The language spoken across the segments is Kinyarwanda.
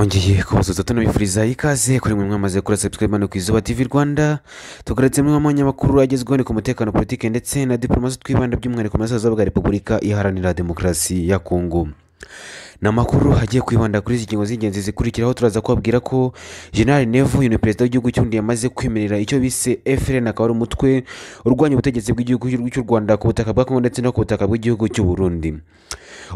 Twongeye kubasuhuza tunabifuriza ikaze kuri mwe mwamaze kuri subscribe hano ku Izuba TV Rwanda. Tugarutse mu manyamakuru agezweho ku mutekano, politike ndetse na diplomasi, twibanda by'umwihariko mu burasirazuba bwa Repubulika Iharanira Demokarasi ya Kongo. Ni amakuru agiye kwibanda kuri izi ngingo z'ingenzi zikurikiraho. Turaza kubabwira ko General Neva, uyu ni perezida w'igihugu cy'undi, yamaze kwemerera icyo bise FLN, akaba ari umutwe urwanya ubutegetsi bw'igihugu cy'u Rwanda ku butaka bwa Kongo ndetse no ku butaka bw'igihugu cy'u Burundi.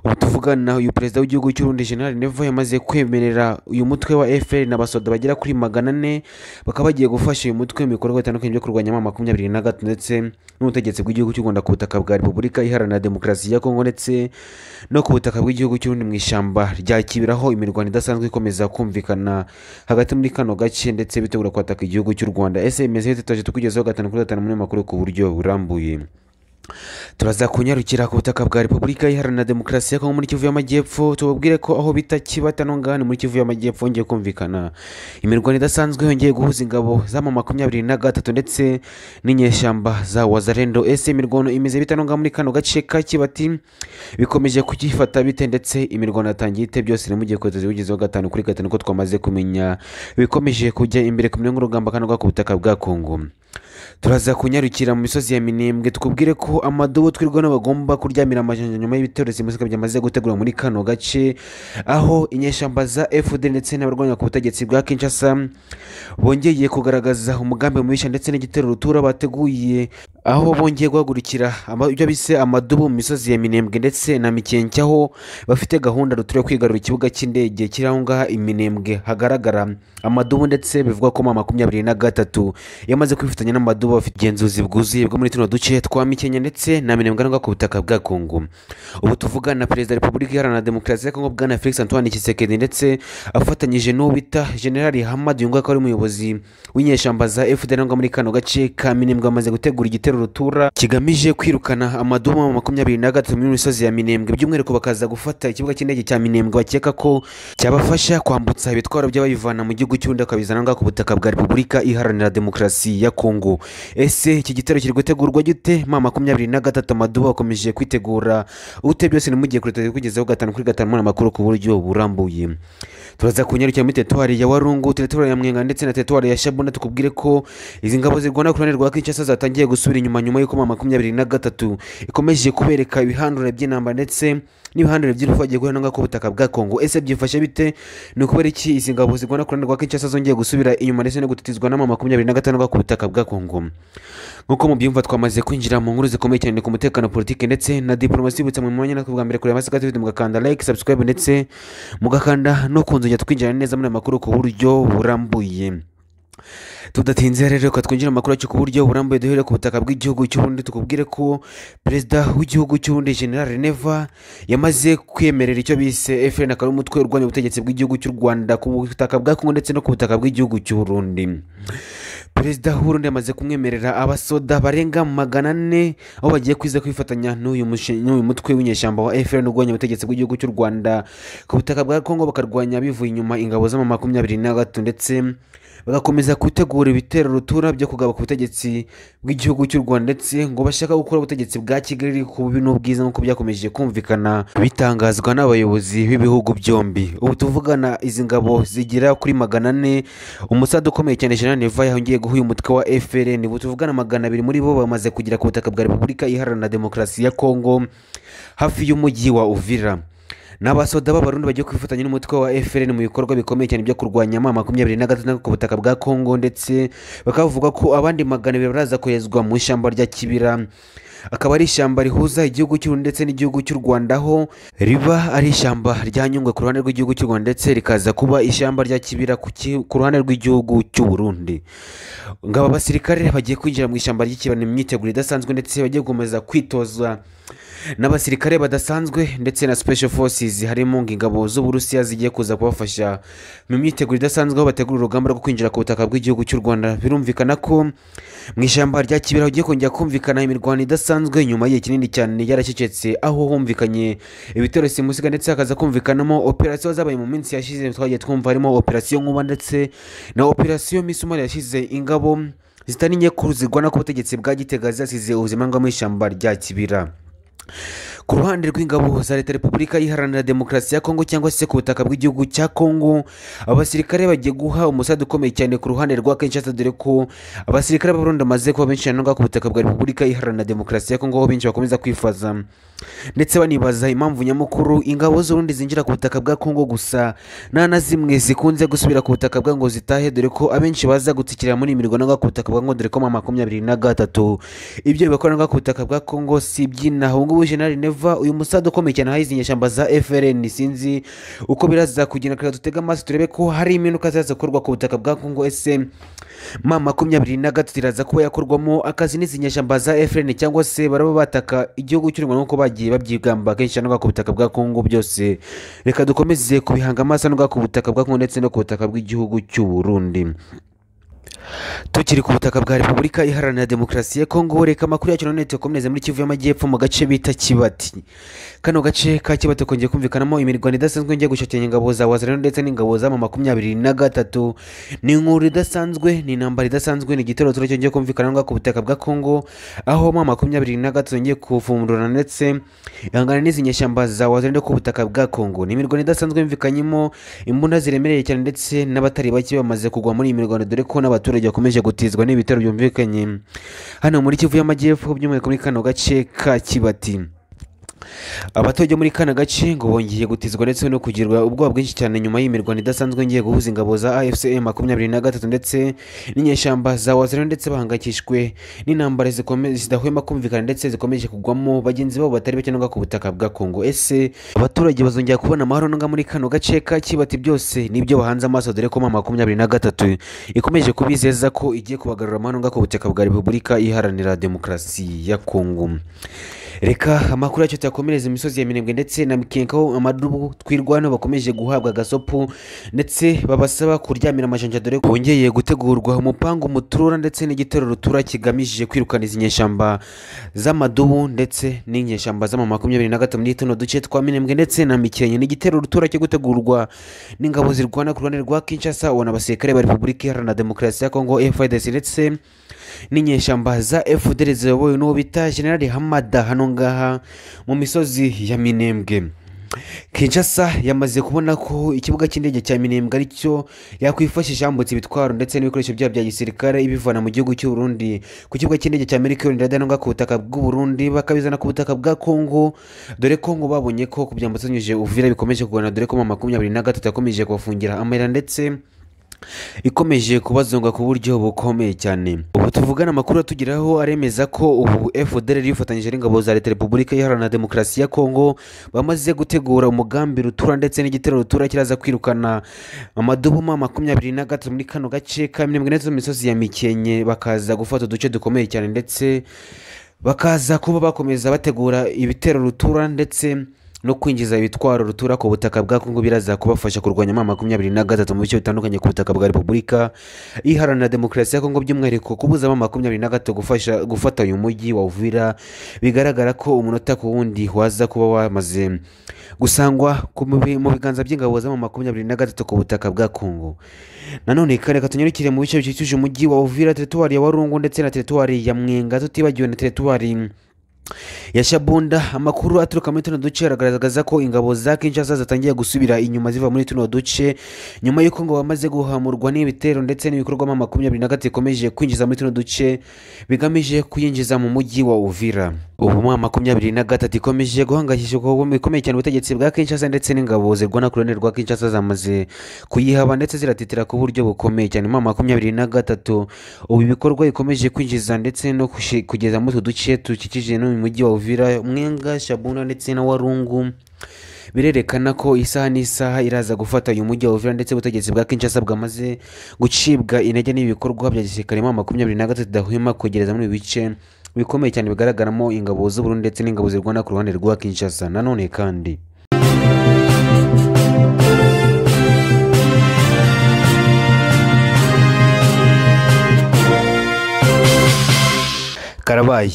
Ubu tuvugana, uyu perezida w'igihugu cy'u Burundi General Neva yamaze kwemerera uyu mutwe wa FLN abasoda bagera kuri 400, bakaba bagiye gufasha uyu mutwe mu bikorwa bitandukanye byo kurwanya M23 ndetse n'ubutegetsi bw'igihugu cy'u Rwanda ku butaka bwa Repubulika Iharanira Demokarasi ya Kongo ndetse no ku butaka bw'igihugu cy'u Burundi mu ishyamba rya Kibira, aho imirwano idasanzwe ikomeza kumvikana hagati muri kano gace ndetse bitegura kwataka igihugu cy'u Rwanda. Ese imeze bite? Tuje tukugezaho 5 kuri 5 muri makuru ku buryo burambuye. Turaza kunyarukira ku butaka bwa Repubulika Iharanira Demokarasi ya Kongo muri Kivu y'Amajyepfo, tubabwire ko aho bita Kibata no muri Kivu y'Amajyepfo hongeye kumvikana imirwano idasanzwe yongeye guhuza ingabo za M23 ndetse n'inyeshyamba za Wazalendo. Ese imirwano imeze bite no muri kano gace ka Kibati? Bikomeje kugifata bite ndetse imirwano yatangiye ite? Byose nimugiye kweteza ugezeho 5 kuri 5 ko twamaze kumenya bikomeje kujya imbere ku mirongo y'urugamba kano ku butaka bwa Kongo. Turaza kunyarukira mu misozi ya Minembwe, tukubwire ko amadubu twirwa bagomba kuryamira amajanja nyuma y'ibitero simusiga byamaze gutegura muri kano gace, aho inyeshyamba za FD ndetse n'abarwanya ku butegetsi bwa Kinshasa bongeye kugaragaza umugambi mubisha ndetse n'igitero rutura bateguye, aho bongeye guhagurukira ibyo bise amadubu mu misozi ya Minembwe ndetse na Mikenke, aho bafite gahunda rutura yo kwigarura ikibuga cy'indege kiri aho ngaha i Minembwe hagaragara amadubu, ndetse bivugwa ko M23 yamaze kwifatanya n'amadubu bafite ubugenzuzi bwuzuye bwo muri tuno duce twa Mikenke ndetse na Minembwe no ku butaka bwa Kongo. Ubu tuvugana na Perezida wa Repubulika Iharanira Demokarasi ya Kongo Bwana Felix Antoine Tshisekedi ndetse afatanyije n'uwo bita General Hamad Yunga, akaba ari umuyobozi w'inyeshyamba za FDL muri kano gace ka Minembwe, amaze gutegura igitero rutura kigamije kwirukana amadubu M23 muri misozi ya Minembwe, by'umwihariko bakaza gufata ikibuga cy'indege cya Minembwe bakeka ko cyabafasha kwambutsa ibitwaro by'abayivana mu gihugu cy'undi akabizana ngaho ku butaka bwa Repubulika Iharanira Demokarasi ya Kongo. Ese iki gitero kiri gutegurwa gite? M23 amadubu bakomeje kwitegura ute? Byose nimugiye kuri kugezaho 5 kuri 5 muri amakuru ku buryo burambuye. Turaza kunyarukira muri teritwari ya Warungu, teritwari ya Mwenga ndetse na teritwari ya Shabunda, tukubwire ko izi ngabo zirwana ku ruhande rwa Kinshasa zatangiye gusubira inyuma nyuma y'uko M23 ikomeje kubereka ibihandure by'intambara ndetse n'ibihandure by'urupfu bagiye guhana ku butaka bwa Kongo. Ese byifashe bite? Ni ukubera iki izi ngabo zirwana ku ruhande rwa Kinshasa zongeye gusubira inyuma ndetse no gutitizwa na M23 ku butaka bwa Kongo? Nkuko mubyumva, twamaze kwinjira mu nkuru zikomeye cyane ku mutekano, politike ndetse na diplomasi. Butse mu mwanya natwe bwa mbere kureba Masaka TV, mugakanda like, subscribe ndetse mugakanda no kunzogera, twinjira neza muri amakuru ku buryo burambuye. Tudatinze rero, reka twinjire amakuru yacu ku buryo burambuye, duhere ku butaka bw'igihugu cy'u Burundi, tukubwire ko perezida w'igihugu cy'u Burundi General Neva yamaze kwemerera icyo bise FLN, akaba ari umutwe urwanya ubutegetsi bw'igihugu cy'u Rwanda ku butaka bwa Kongo ndetse no ku butaka bw'igihugu cy'u Burundi. Perezida w'u Burundi yamaze kumwemerera abasoda barenga 400, aho bagiye kwiza kwifatanya n'uyu mutwe w'inyeshyamba wa FLN urwanya ubutegetsi bw'igihugu cy'u Rwanda ku butaka bwa Kongo, bakarwanya bivuye inyuma ingabo z'ama 23 ndetse bagakomeza gutegura ibitero rutura byo kugaba ku butegetsi bw'igihugu cy'u Rwanda, ndetse ngo bashaka gukora ubutegetsi bwa Kigali ku bubi n'ubwiza nk'uko byakomeje kumvikana bitangazwa n'abayobozi b'ibihugu byombi. Ubu tuvugana, izi ngabo zigera kuri 400, umusada ukomeye cyane General Neva yongeye guha uyu mutwe wa FLN. Ubu tuvugana 200 muri bo bamaze kugera ku butaka bwa Repubulika Iharanira Demokarasi ya Kongo hafi y'umujyi wa Uvira. N'abasoda b'Abarundi bagiye kwifatanya n'umutwe wa FLN mu bikorwa bikomeye cyane byo kurwanya M23 ku butaka bwa Kongo, ndetse bakavuga ko abandi 200 baraza koherezwa mu ishyamba rya Kibira, akaba ari ishyamba rihuza igihugu cy'u Burundi ndetse n'igihugu cy'u Rwanda, aho riba ari ishyamba rya Nyungwe ku ruhande rw'igihugu cy'u Rwanda ndetse rikaza kuba ishyamba rya Kibira ku ruhande rw'igihugu cy'u Burundi. Ngaba abasirikare bagiye kwinjira mu ishyamba ry'Ikibira mu myiteguro idasanzwe, ndetse bagiye gukomeza kwitoza n'abasirikare badasanzwe ndetse na special forces, harimo ingabo z'Uburusiya zigiye kuza kubafasha mu myiteguro idasanzwe, aho bategura urugamba rwo kwinjira ku butaka bw'igihugu cy'u Rwanda. Birumvikana ko mu ishyamba rya Kibira hagiye kongera kumvikana imirwano idasanzwe nyuma y'igihe kinini cyane yaracecetse, aho humvikanye ibitero simusiga ndetse hakaza kumvikanamo operasiyo zabaye mu minsi yashize twagiye twumva, harimo operasiyo Nkuba ndetse na operasiyo Misumari yashize ingabo zitari nke zirwana ku butegetsi bwa Gitega zasize ubuzima mu ishyamba rya Kibira. Ku ruhande rw'ingabo za Leta Repubulika Iharanira Demokarasi ya Kongo cyangwa se ku butaka bw'igihugu cya Kongo, abasirikare bagiye guha umusada ukomeye cyane ku ruhande rwa Kinshasa, dore ko abasirikare b'Abarundi bamaze kuba benshi cyane ku butaka bwa Repubulika Iharanira Demokarasi ya Kongo, aho benshi bakomeza kwifaza ndetse banibaza impamvu nyamukuru ingabo z'Uburundi zinjira ku butaka bwa Kongo gusa nta na zimwe zikunze gusubira ku butaka bwa ngo zitahe, dore ko abenshi baza gutsikira muri imirwano ku butaka bwa Kongo, dore ko M23 ibyo bibakora ku butaka bwa Kongo si iby'inaha. Ubu ngubu General Neva uyu musada ukomeye cyane ahaye izi nyeshyamba za FRN, sinzi uko biraza kugenda, reka dutege amaso turebe ko hari impinduka zaza gukorwa ku butaka bwa Kongo. Ese M23 iraza kuba yakorwamo akazi n'izi nyeshyamba za FRN cyangwa se baraba bataka igihugu cy'u Rwanda nk'uko bagiye babyigamba kenshi cyane ku butaka bwa Kongo? Byose reka dukomeze kubihanga amaso ku butaka bwa Kongo ndetse no ku butaka bw'igihugu cy'u Burundi. Tukiri ku butaka bwa Repubulika Iharanira Demokarasi ya Kongo, reka amakuru yacu none tukomereze muri Kivu y'Amajyepfo mu gace bita Kibati. Kano gace ka Kibati kongeye kumvikanamo imirwano idasanzwe ngiye gushakira ingabo za Wazalendo ndetse n'ingabo za M23. Ni inkuru idasanzwe, ni intambara idasanzwe, ni igitero cyongeye kumvikana ku butaka bwa Kongo, aho M23 yongeye kuvumburana ndetse ihangana n'izi nyeshyamba za Wazalendo ku butaka bwa Kongo. Ni imirwano idasanzwe yumvikanyemo imbunda ziremereye cyane ndetse n'abatari bake bamaze kugwa muri iyi mirwano, dore ko n'abaturage bakomeje gutizwa n'ibitero byumvikanye hano muri Kivu y'Amajyepfo, by'umwihariko muri kano gace ka Kibati. Abaturage muri kano gace ngo bongeye gutizwa ndetse no kugirwa ubwoba bwinshi cyane nyuma y'imirwano idasanzwe ngiye guhuza ingabo za AFC M23 ndetse n'inyeshyamba za Wazalendo, ndetse bahangayikishijwe n'intambara zidahwema kumvikana ndetse zikomeje kugwamo bagenzi babo batari bake ku butaka bwa Kongo. Ese abaturage bazongera kubona amahoro nunga muri kano gace ka Kibati? Byose nibyo bahanze amaso, dore ko M23 ikomeje kubizeza ko igiye kubagarura amahoro ku butaka bwa Repubulika Iharanira Demokarasi ya Kongo. Reka amakuru yacu tuyakomereze imisozi ya Minembwe ndetse na Mikenke, aho amadubu twirwano bakomeje guhabwa gasopo ndetse babasaba kuryamira amajanja, dore ko bongeye gutegurwa umupango muturura ndetse n'igitero rutura kigamije kwirukana izi nyeshyamba z'amadubu ndetse n'inyeshyamba z'ama 23 muri tuno duce twa Minembwe ndetse na Mikenke. N'igitero rutura cyo gutegurwa n'ingabo zirwana ku ruhande rwa Kinshasa, ubona abasirikare ba Repubulika Iharanira Demokarasi ya Kongo FARDC ndetse n'inyeshyamba za FDL ziyobowe n'uwo bita General Hamada hano ngaha mu misozi ya Minembwe. Kinshasa yamaze kubona ko ikibuga cy'indege cya Minembwe aricyo yakwifashisha yambutse ibitwaro ndetse n'ibikoresho byabo bya gisirikare ibivana mu gihugu cy'u Burundi ku kibuga cy'indege cya Melchior Ndadaye ku butaka bw'u Burundi bakabizana ku butaka bwa Kongo, dore ko ngo babonye ko kubyambutsa binyujije Uvira bikomeje kugorana, dore ko M23 yakomeje kubafungira amayira ndetse ikomeje kubazonga ku buryo bukomeye cyane. Ubu tuvugana amakuru atugeraho aremeza ko ubu FDLR yifatanyije n'ingabo za Leta Repubulika Iharanira Demokarasi ya Kongo bamaze gutegura umugambi rutura ndetse n'igitero rutura kiraza kwirukana amadubu M23 muri kano gace ka Minembwe ndetse mu misozi ya Mikenke, bakaza gufata uduce dukomeye cyane ndetse bakaza kuba bakomeza bategura ibitero rutura ndetse no kwinjiza ibitwaro rutura ku butaka bwa Kongo biraza kubafasha kurwanya M23 mu bice bitandukanye ku butaka bwa Repubulika Iharanira Demokarasi ya Kongo, by'umwihariko kubuza M23 gufata uyu mujyi wa Uvira. Bigaragara ko umunota ku wundi waza kuba wamaze gusangwa mu biganza by'ingabo za M23 ku butaka bwa Kongo. Nanone reka tunyarukire mu bice bikikije umujyi wa Uvira, teritwari ya Warungu ndetse na teritwari ya Mwenga, tutibagiwe na teritwari ya Shabunda. Amakuru aturuka muri tuno duce aragaragaza ko ingabo za Kinshasa zatangiye gusubira inyuma ziva muri tuno duce nyuma y'uko ngo bamaze guhamurwa n'ibitero ndetse n'ibikorwa M23 ikomeje kwinjiza muri tuno duce bigamije kuyinjiza mu mujyi wa Uvira. Ubu M23 ikomeje guhangayikishwa bikomeye cyane ubutegetsi bwa Kinshasa ndetse n'ingabo zirwana ku ruhande rwa Kinshasa zamaze kuyihaba ndetse ziratitira ku buryo bukomeye cyane. M23 ubu ibikorwa ikomeje kwinjiza ndetse no kugeza muri utu duce dukikije n'uyu mujyi wa Uvira, Mwenga, Shabunda ndetse na Warungu, birerekana ko isaha n'isaha iraza gufata uyu mujyi wa Uvira ndetse ubutegetsi bwa Kinshasa bwamaze gucibwa intege n'ibikorwa bya gisirikare M23 idahwema kwegereza muri ibi bice bikomeye cyane bigaragaramo ingabo z'u Burundi ndetse n'ingabo zirwana ku ruhande rwa Kinshasa. Nanone kandi Karabaye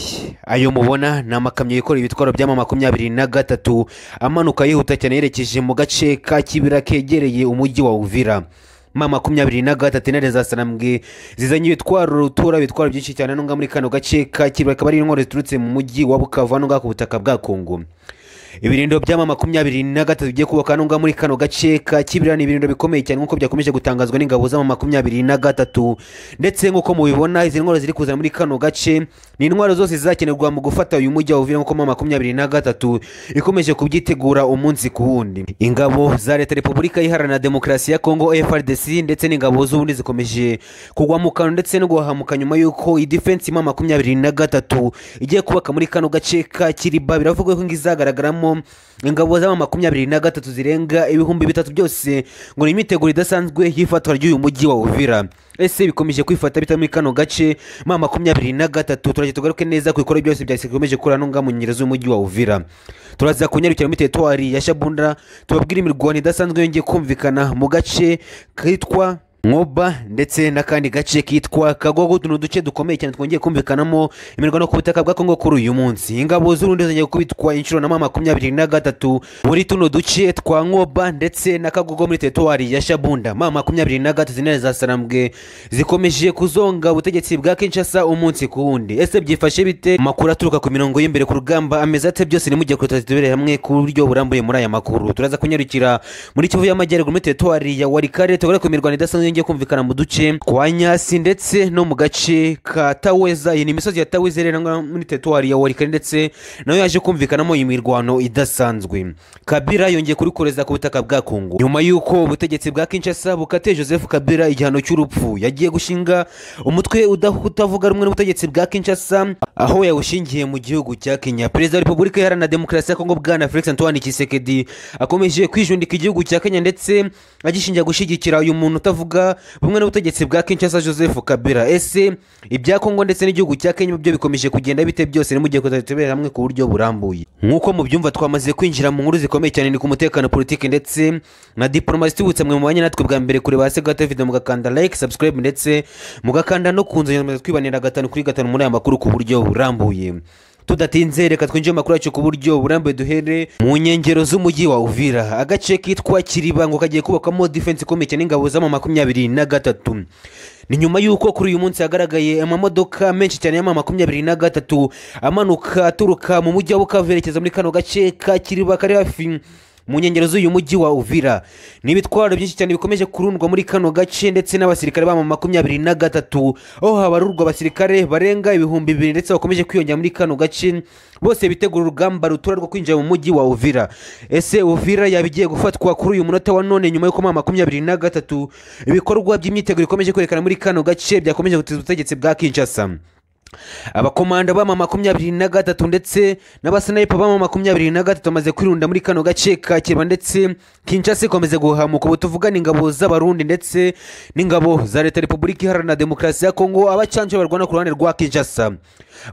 ayo mubona ni amakamyo yikoreye ibitwaro bya M23 amanuka yihuta cyane yerekeje mu gace ka Kibira kegereye umujyi wa Uvira. M23 intare za Sarambwe zizanye ibitwaro rutura, ibitwaro byinshi cyane nunga muri kano gace ka Kibira, akaba ari intwaro ziturutse mu mujyi wa Bukavu nunga ku butaka bwa Kongo. Ibirindo by'ama 23 bigiye kubaka nunga muri kano gace ka Kibira ni ibirindo bikomeye cyane nkuko byakomeje gutangazwa n'ingabo z'ama 23, ndetse nkuko mubibona izi ntwaro ziri kuza muri kano gace ni intwaro zose zizakenerwa mu gufata uyu mujyi wa Uvira nkuko ma 23 ikomeje kubyitegura umunsi ku wundi. Ingabo za Leta Repubulika Iharanira Demokarasi ya Kongo FARDC ndetse n'ingabo z'ubundi zikomeje kugwa mu kantu ndetse no guhahamuka nyuma y'uko defense ma 23 igiye kubaka muri kano gace ka Kiriba. Biravugwa ko izagaragaramo ingabo z'ama 23 zirenga 3000 byose ngo ni imiteguro idasanzwe y'ifatwa ry'uyu mujyi wa Uvira. Ese bikomeje kwifata bita muri kano gace ma 23? Turaje tugaruke neza ku bikorwa byose bya gisirikare gukora nunga mu nkengero z'umujyi wa Uvira. Turaza kunyarukira muri teritwari ya Shabunda tubabwira imirwano idasanzwe yongeye kumvikana mu gace kitwa Nkoba ndetse n'akandi gace kitwa Kagogo. Tuno duce dukomeye cyane twongeye kumvikanamo imirwano ku butaka bwa Kongo kuri uyu munsi. Ingabo z'Urundi zongeye kubitwa inshuro na 23 muri tuno duce twa Nkoba ndetse na Kagogo muri teritwari ya Shabunda. 23 zinene za Sarambwe zikomeje kuzonga ubutegetsi bwa Kinshasa umunsi ku wundi. Ese byifashe bite? Makuru aturuka ku mirongo y'imbere ku rugamba ameze ate? Byose nimujye kutazitubere hamwe ku buryo burambuye muri aya makuru. Turaza kunyarukira muri Kivu y'Amajyaruguru muri teritwari ya Walikale tugare ku mirwano idasanzwe kumvikana mu duce kwa Nyasi ndetse no mu gace ka Taweza. Iyi ni imisozi ya Taweza rero muri teritwari ya Walikale ndetse nayo yaje kumvikanamo imirwano idasanzwe. Kabila yongeye kurikoreza ku butaka bwa Kongo nyuma y'uko ubutegetsi bwa Kinshasa bukate Joseph Kabila igihano cy'urupfu. Yagiye gushinga umutwe utavuga rumwe n'ubutegetsi bwa Kinshasa aho yawushingiye mu gihugu cya Kenya. Perezida wa Repubulika Iharanira Demokarasi ya Kongo Bwana Felix Antoine Tshisekedi akomeje kwijundika igihugu cya Kenya ndetse agishinja gushyigikira uyu muntu utavuga bumwe n'ubutegetsi bwa Kinshasa Joseph Kabila. Ese ibya Kongo ndetse n'igihugu cya Kenya byo bikomeje kugenda bite? Byose nimugiye kuzatubera hamwe ku buryo burambuye. Nkuko mubyumva twamaze kwinjira mu nkuru zikomeye cyane ni ku mutekano, politiki ndetse na diplomasi. Tubutse mwe mubanye natwe bwa mbere kureba hasi gato video mugakanda like, subscribe ndetse mugakanda no kunzanya twibanira 5 kuri 5 muri aya makuru ku buryo burambuye. Tudatinze reka twinjire amakuru yacu ku buryo burambuye, duhere mu nkengero z'umujyi wa Uvira. Agace kitwa Kiriba ngo kagiye kubakwamo defense ikomeye cyane n'ingabo z'ama 23. Ni nyuma y'uko kuri uyu munsi hagaragaye amamodoka menshi cyane y'ama 23 amanuka aturuka mu mujyi wa Bukavu yerekeza muri kano gace ka Kiriba kari hafi mu nkengero z'uyu mujyi wa Uvira. Ni ibitwaro byinshi cyane bikomeje kurundwa muri kano gace ndetse n'abasirikare b'ama 23 aho habarurwa abasirikare barenga 2000 ndetse bakomeje kwiyongera muri kano gace, bose bitegura urugamba rutura rwo kwinjira mu mujyi wa Uvira. Ese Uvira yabigiye gufatwa kuri uyu munota wa none nyuma y'uko ma 23 ibikorwa by'imyiteguro ikomeje kwerekana muri kano gace byakomeje guteza ubutegetsi bwa Kinshasa? Abakomanda b'ama 23 ndetse n'abasniper b'ama 23 bamaze kwirunda muri kano gace ka Kiriba ndetse Kinshasa ikomeze guhamuka. Ubu tuvugana ingabo z'Abarundi ndetse n'ingabo za Leta Repubulika Iharanira Demokarasi ya Kongo, abacanco barwana ku ruhande rwa Kinshasa,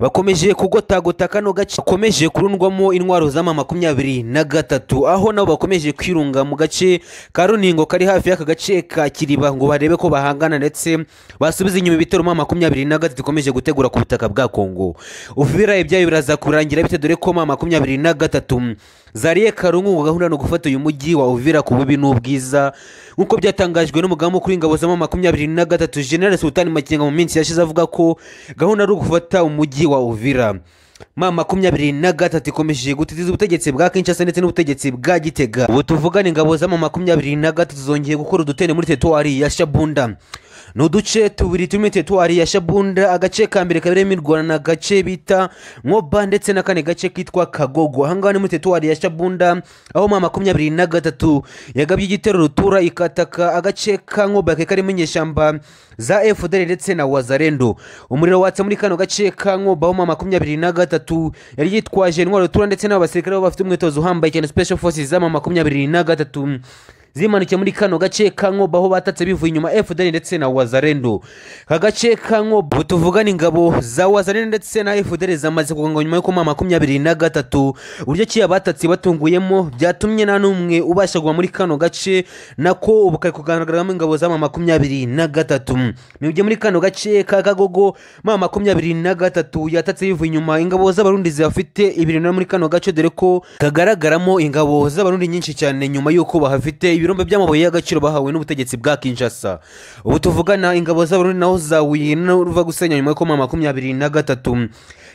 bakomeje kugotagota kano gace bakomeje kurundwamo intwaro z'ama 23, aho nabo bakomeje kwirunga mu gace ka Runingo kari hafi y'aka gace ka Kiriba ngo barebe ko bahangana ndetse basubiza inyuma ibitero ma 23 ikomeje gutegura ku butaka bwa Kongo. Uvira ibyayo biraza kurangira bite? Dore ko ma 23 zariye karungu ngo gahunda no gufata uyu mujyi wa Uvira ku bubi n'ubwiza, nkuko byatangajwe n'umugaba mukuru w'ingabo z'ama 23 General Sultan Makenga mu minsi yashize, avuga ko gahunda ari ugufata umujyi wa Uvira. Ma 23 ikomeje gutitiza ubutegetsi bwa Kinshasa ndetse n'ubutegetsi bwa Gitega. Ubu tuvugana ingabo z'ama 23 zongeye gukora udutene muri teritwari ya Shabunda. Ni uduce tubiri turi muri teritwari ya Shabunda. Agace ka mbere kabereyemo imirwano ni agace bita Nkoba ndetse n'akandi gace kitwa Kagogo. Ahangaha ni muri teritwari ya Shabunda aho ma 23 yagabye igitero rutura ikataka agace ka Nkoba karimo inyeshyamba za FDL ndetse na Wazalendo. Umuriro watse muri kano gace ka Nkoba aho ma 23 yari yitwaje intwaro rutura ndetse n'abasirikare bafite umwitozo uhambaye cyane, special forces z'ama 23 zimanukiye muri kano gace ka Nkoba aho batatse bivuye inyuma FDL ndetse na Wazalendo. Aka gace ka Nkoba tuvugana ingabo za Wazalendo ndetse na FDL zamaze kuganga nyuma y'uko ma 23 uburyo ki abatatsi batunguyemo byatumye nta n'umwe ubasha kugwa muri kano gace, nako ubu kari kugaragaramo ingabo za ma 23. Nibyo, muri kano gace ka Kagogo ma 23 yatatse bivuye inyuma ingabo z'Abarundi zihafite ibirindiro muri kano gace, dore ko kagaragaramo ingabo z'Abarundi nyinshi cyane nyuma y'uko bahafite ibirombe by'amabuye y'agaciro bahawe n'ubutegetsi bwa Kinshasa. Ubu tuvugana ingabo z'Abarundi naho zahuye n'uruva gusenya nyuma y'uko M23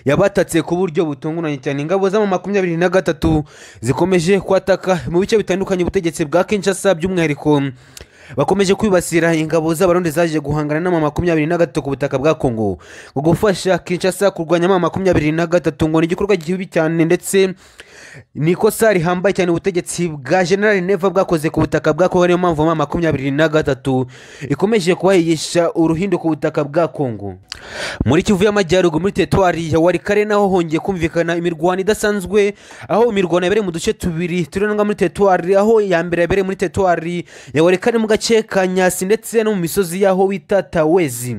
yabatatse ku buryo butunguranye cyane. Ingabo za M23 zikomeje kwataka mu bice bitandukanye ubutegetsi bwa Kinshasa, by'umwihariko bakomeje kwibasira ingabo z'Abarundi zaje guhangana na M23 ku butaka bwa Kongo ngo gufasha Kinshasa kurwanya M23 ngo ni igikorwa kibi cyane ndetse ni ikosa rihambaye cyane ubutegetsi bwa General Neva bwakoze ku butaka bwa Kongo. Niyo mpamvu M23 ikomeje kubahigisha uruhindo ku butaka bwa Kongo. Muri Kivu y'Amajyaruguru muri teritwari ya Walikale naho hongeye kumvikana imirwano idasanzwe, aho imirwano yabereye mu duce tubiri turi muri teritwari, aho ya mbere yabereye muri teritwari ya Walikale mu gace ka Nyasi ndetse no mu misozi yaho bita Tawezi.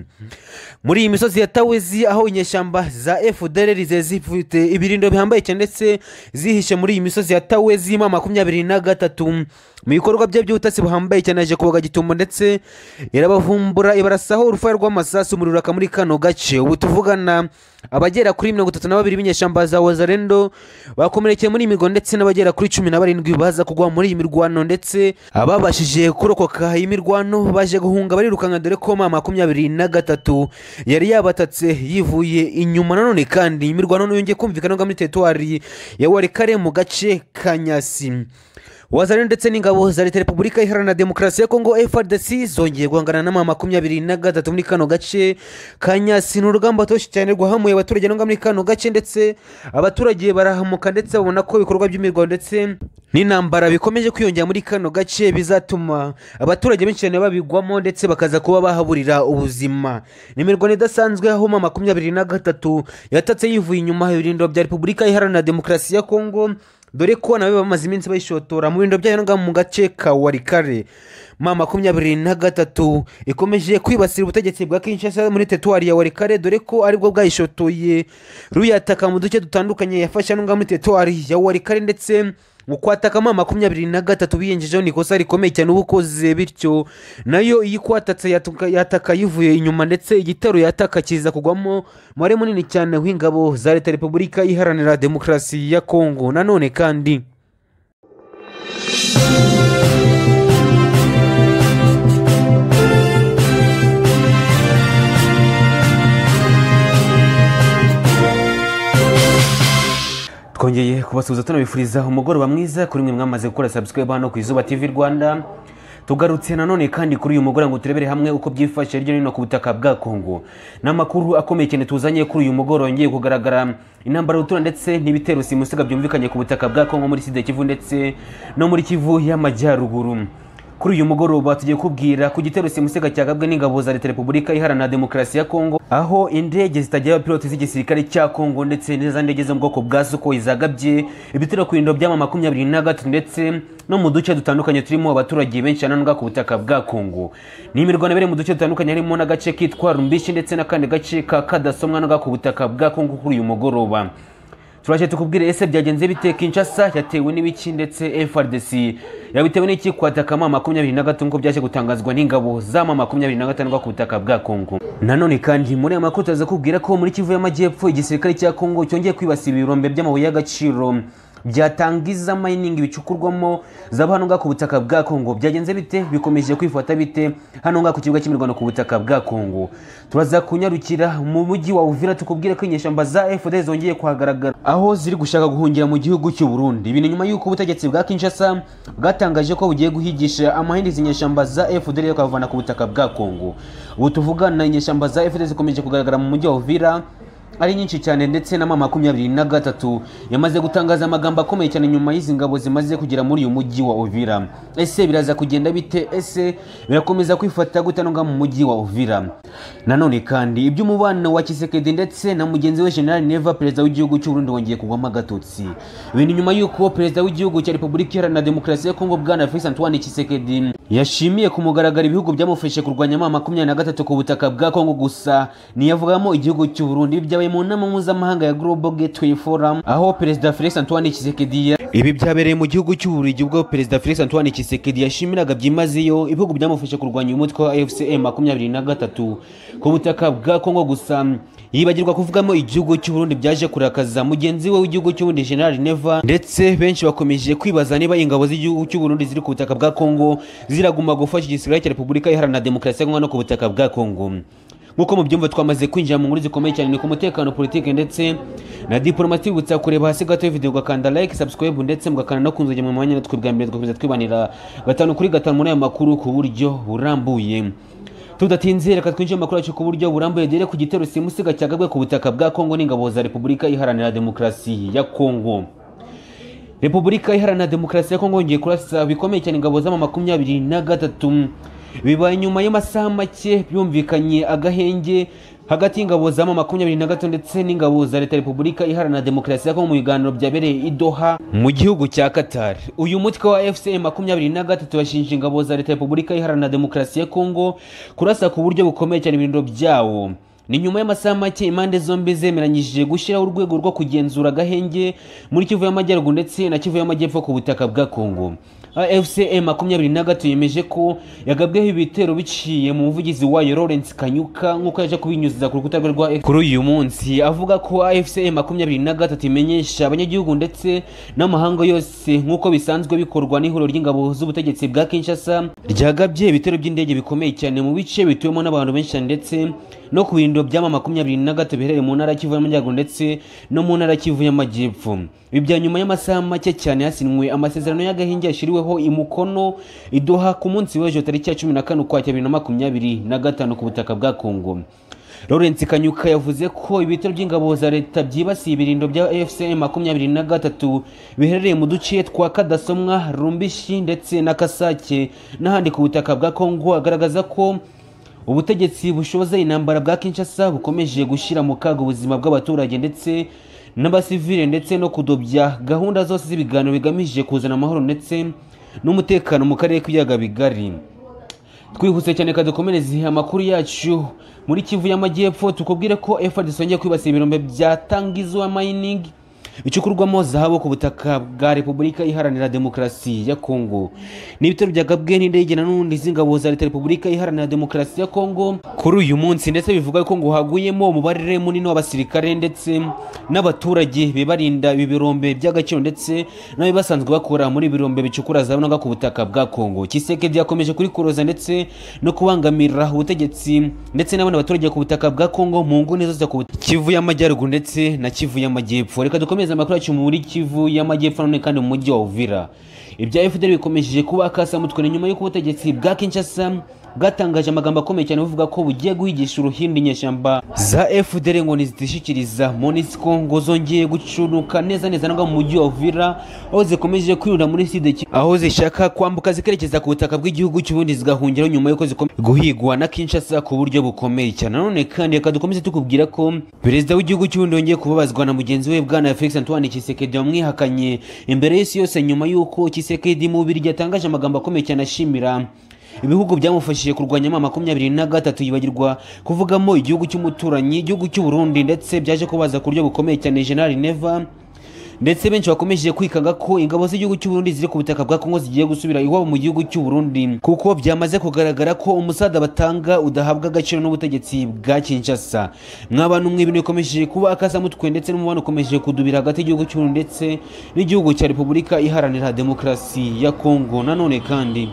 Muri iyi misozi ya Tawezi aho inyeshyamba za FDLR zifite ibirindo bihambaye cyane ndetse zihishe muri iyi misozi ya Tawezi M23 mu bikorwa bye by'ubutasi buhambaye cyane aje kubaga gitumbo ndetse irabavumbura ibarasaho urufaya rw'amasasu umuriro muri kano gace. Ubu tuvugana abagera kuri 32 b'inyeshyamba za Wazalendo bakomerekeye muri iyi mirwano ndetse n'abagera kuri 17 baza kugwa muri iyi mirwano, ndetse ababashije kurokoka iyi mirwano baje guhunga barirukanka dore ko M23 yari yabatatse yivuye inyuma. Nanone kandi imirwano yongeye kumvikana muri teritwari ya Walikale mu gace ka Nyasi. Wazalendo ndetse n'ingabo za Leta Repubulika Iharanira Demokarasi ya Kongo FARDC zongeye guhangana na M23 muri kano gace ka Nyasi. Ni urugamba toshi cyane rwahamuye abaturage no muri kano gace, ndetse abaturage barahamuka ndetse babona ko ibikorwa by'imirwano ndetse n'intambara bikomeje kwiyongera muri kano gace bizatuma abaturage benshi cyane babigwamo ndetse bakaza kuba bahaburira ubuzima. Ni imirwano idasanzwe aho M23 yatatse yivuye inyuma ibirindo bya Repubulika Iharanira Demokarasi ya Kongo, dore ko nawe bamaze iminsi bayishotora mu bindo byayo mu gace ka Walikale. M23 ikomeje kwibasira ubutegetsi bwa Kinshasa muri teritwari ya Walikale, dore ko aribwo bwayishotoye ruyataka mu duce dutandukanye yafasha n'unga muri teritwari ya Walikale, ndetse mu kwataka M23 biyenjejeho ni ikosa rikomeye cyane ubukoze, bityo nayo iyi kwatatse yataka yivuye inyuma ndetse igitero yataka kiza kugwamo umubare munini cyane w'ingabo za Leta Repubulika Iharanira Demokarasi ya Kongo. Nanone kandi twongeye kubasuhuza tunabifuriza umugoroba mwiza kuri mwe mwamaze gukora subscribe hano ku Izuba TV Rwanda. Tugarutse nanone kandi kuri uyu mugoroba ngo turebere hamwe uko byifashe hirya no hino ku butaka bwa Kongo. N'amakuru akomeye cyane tuzanye kuri uyu mugoroba ngiye kugaragara intambara rutura ndetse n'ibitero simusiga byumvikanye ku butaka bwa Kongo muri Sud Kivu ndetse no muri Kivu y'Amajyaruguru. Kuri uyu mugoroba tugiye kubwira ku gitero simusiga cyagabwe n'ingabo za Leta Repubulika Iharanira Demokarasi ya Kongo, aho indege zitagira abapilote z'igisirikare cya Kongo ndetse n'izindi ndege zo mu bwoko bwa Sukhoi zagabye ibitero ku bindo bya M23 ndetse no mu duce dutandukanye turimo abaturage benshi cyane ku butaka bwa Kongo. Ni imirwano yabereye mu duce dutandukanye harimo n'agace kitwa Rumbishi ndetse n'akandi gace ka Kadasomwa no ku butaka bwa Kongo. Kuri uyu mugoroba turaje tukubwire ese byagenze bite, Kinshasa yatewe n'ibiki ndetse FARDC yabitewe n'iki kwataka M23 nko byaje gutangazwa n'ingabo za M23 ku butaka bwa Kongo. Nanone kandi muri amakuru tuza kubwira ko muri Kivu y'Amajyepfo igisirikare cya Kongo cyongeye kwibasira ibirombe by'amabuye y'agaciro byatangiza mining bicukurwamo zaba hano ku butaka bwa Kongo. Byagenze bite, bikomeje kwifata bite hano ku kibuga cy'imirwano ku butaka bwa Kongo. Turaza kunyarukira mu mujyi wa Uvira tukubwire ko inyeshyamba za FDL zongeye kuhagaragara aho ziri gushaka guhungira mu gihugu cy'u Burundi. Ibintu nyuma y'uko ubutegetsi bwa Kinshasa bwatangaje ko bugiye guhigisha amahindi inyeshyamba za FDL kavana ku butaka bwa Kongo. Ubu tuvugana inyeshyamba za FDL zikomeje kugaragara mu mujyi wa Uvira ari nyinshi cyane, ndetse na M23 yamaze gutangaza amagambo akomeye cyane nyuma y'izi ngabo zimaze kugera muri uyu mujyi wa Uvira. Ese biraza kugenda bite? Ese birakomeza kwifata gute no mu mujyi wa Uvira? Nanone kandi iby'umubano wa Tshisekedi ndetse na mugenzi we General Neva perezida w'igihugu cy'u Burundi wongeye kugwamo agatotsi. Ibintu nyuma y'uko perezida w'igihugu cya Repubulika Iharanira Demokarasi ya Kongo Bwana Felix Antoine Tshisekedi yashimiye ku mugaragaro ibihugu byamufashe kurwanya M23 ku butaka bwa Kongo, gusa niyavugamo igihugu cy'u Burundi. Byabaye mu nama mpuzamahanga ya Global Gateway Forum aho perezida Felix Antoine Tshisekedi ibi byabereye mu gihugu cy'u Burundi ubwo perezida Felix Antoine Tshisekedi yashimiraga byimazeyo ibihugu byamufashe kurwanya umutwe wa AFC M23 ku butaka bwa Kongo, gusa yibagirwa kuvugamo igihugu cy'u Burundi, byaje kurakaza mugenzi we w'igihugu cy'u Burundi General Neva, ndetse benshi bakomeje kwibaza niba ingabo z'igihugu cy'u Burundi ziri ku butaka bwa Kongo ziraguma gufasha igisirikare cya Repubulika Iharanira Demokarasi ya Kongo no ku butaka bwa Kongo. Nkuko mubyumva twamaze kwinjira mu nkuru zikomeye cyane ni ku mutekano, politike ndetse na diplomasi. Bibutsa kureba hasi gato video ugakanda like, subscribe ndetse mugakanda no kunzogera mu mwanya natwe bwa mbere tugakomeza twibanira 5 kuri 5 muri aya makuru ku buryo burambuye. Tudatinze reka twinjire mu makuru yacu ku buryo burambuye, dore ku gitero simusiga cyagabwe ku butaka bwa Kongo n'ingabo za Repubulika Iharanira Demokarasi ya Kongo. Repubulika Iharanira Demokarasi ya Kongo yongeye kurasa bikomeye cyane ingabo z'ama 23, bibaye nyuma y'amasaha make byumvikanye agahenge hagati y'ingabo z'ama 23 ndetse n'ingabo za Leta Repubulika Iharanira Demokarasi ya Kongo mu biganiro byabereye i Doha mu gihugu cya Qatar. Uyu mutwe wa FCM 23 washinje ingabo za Leta Repubulika Iharanira Demokarasi ya Kongo kurasa ku buryo bukomeye cyane ibirindiro byawo. Ni nyuma y'amasaha make impande zombi zemeranyije gushyiraho urwego rwo kugenzura agahenge muri Kivu y'Amajyaruguru ndetse na Kivu y'Amajyepfo ku butaka bwa Kongo. AFCM 23 yemeje ko yagabweho ibitero biciye mu muvugizi wayo Lawrence Kanyuka, nk'uko yaje kubinyuza ku rukuta rwe rwa kuri uyu munsi, avuga ko AFCM 23 imenyesha abanyagihugu ndetse n'amahanga yose nk'uko bisanzwe bikorwa n'ihuriro ry'ingabo z'ubutegetsi bwa Kinshasa ryagabye ibitero by'indege bikomeye cyane mu bice bituwemo n'abantu benshi ndetse no ku birindiro by'ama 23 biherereye mu ntara Kivu y'Amajyaruguru ndetse no mu ntara Kivu y'Amajyepfo. Ibi bya nyuma y'amasaha make cyane hasinwe amasezerano y'agahenge yashyiriweho imukono i Doha ku munsi w'ejo tariki ya 14 Ukwakira 2025 ku butaka bwa Kongo. Lawrence Kanyuka yavuze ko ibitero by'ingabo za leta byibasiye ibirindo bya AFCM 23 biherereye mu duce twa Kadasomwa, Rumbishi ndetse na Kasake n'ahandi ku butaka bwa Kongo, agaragaza ko ubutegetsi bushoza intambara bwa Kinshasa bukomeje gushyira mu kaga ubuzima bw'abaturage ndetse n'abasivile ndetse no kudobya gahunda zose z'ibiganiro bigamije kuzana amahoro ndetse n'umutekano mu karere k'ibiyaga bigari. Twihuse cyane kadukomereze amakuru yacu muri Kivu y'Amajyepfo, tukubwire ko FARDC yongeye kwibasira ibirombe bya Tangizwa Mining bicukurwamo zahabu ku butaka bwa Repubulika Iharanira Demokarasi ya Kongo. Ni ibitero byagabwe n'indege na n'undi z'ingabo za Leta Repubulika Iharanira Demokarasi ya Kongo kuri uyu munsi, ndetse bivuga ko ngo haguyemo umubare munini w'abasirikare ndetse n'abaturage bibarinda ibi birombe by'agaciro ndetse n'abe basanzwe bakora muri birombe bicukura zahabu ku butaka bwa Kongo. Tshisekedi yakomeje kurikoroza ndetse no kubangamira ubutegetsi ndetse n'abandi baturage ku butaka bwa Kongo mu nguni zose ku Kivu y'Amajyaruguru ndetse na Kivu y'Amajyepfo. Reka dukomeze amakuru yacu muri Kivu y'Amajyepfo none kandi mu mujyi wa Uvira. Ibya FDL bikomeje kuba akasamutwe nyuma y'uko ubutegetsi bwa Kinshasa bwatangaje amagambo akomeye cyane buvuga ko bugiye guhigisha uruhindi inyeshyamba za FDL ngo nizitishikiriza MONUSCO ngo zongeye gucuruka neza neza no mu mujyi wa Uvira, aho zikomeje kwirunda muri side, aho zishaka kwambuka zikerekeza ku butaka bw'igihugu cy'ubundi zigahungiraho nyuma y'uko zikomeje guhigwa na Kinshasa ku buryo bukomeye cyane. None kandi reka dukomeze tukubwira ko perezida w'igihugu cy'ubundi yongeye kubabazwa na mugenzi we bwana Felix Antoine Tshisekedi wamwihakanye imbere y'isi yose nyuma y'uko Tshisekedi mu Bubiligi yatangaje amagambo akomeye cyane ashimira ibihugu byamufashije kurwanya mama 23, yibagirwa kuvugamo igihugu cy'umuturanyi igihugu cy'u Burundi, ndetse byaje kubaza ku buryo bukomeye cyane General Neva, ndetse benshi bakomeje kwikanga ko ingabo z'igihugu cy'u Burundi ziri ku butaka bwa Kongo zigiye gusubira iwabo mu gihugu cy'u Burundi, kuko byamaze kugaragara ko umusada batanga udahabwa agaciro n'ubutegetsi bwa Kinshasa. Mwabantu mwe ibintu bikomeje kuba akasamutwe ndetse n'umubano ukomeje kudubira hagati y'igihugu cy'u Burundi ndetse n'igihugu cya Repubulika Iharanira Demokarasi ya Kongo. Nanone kandi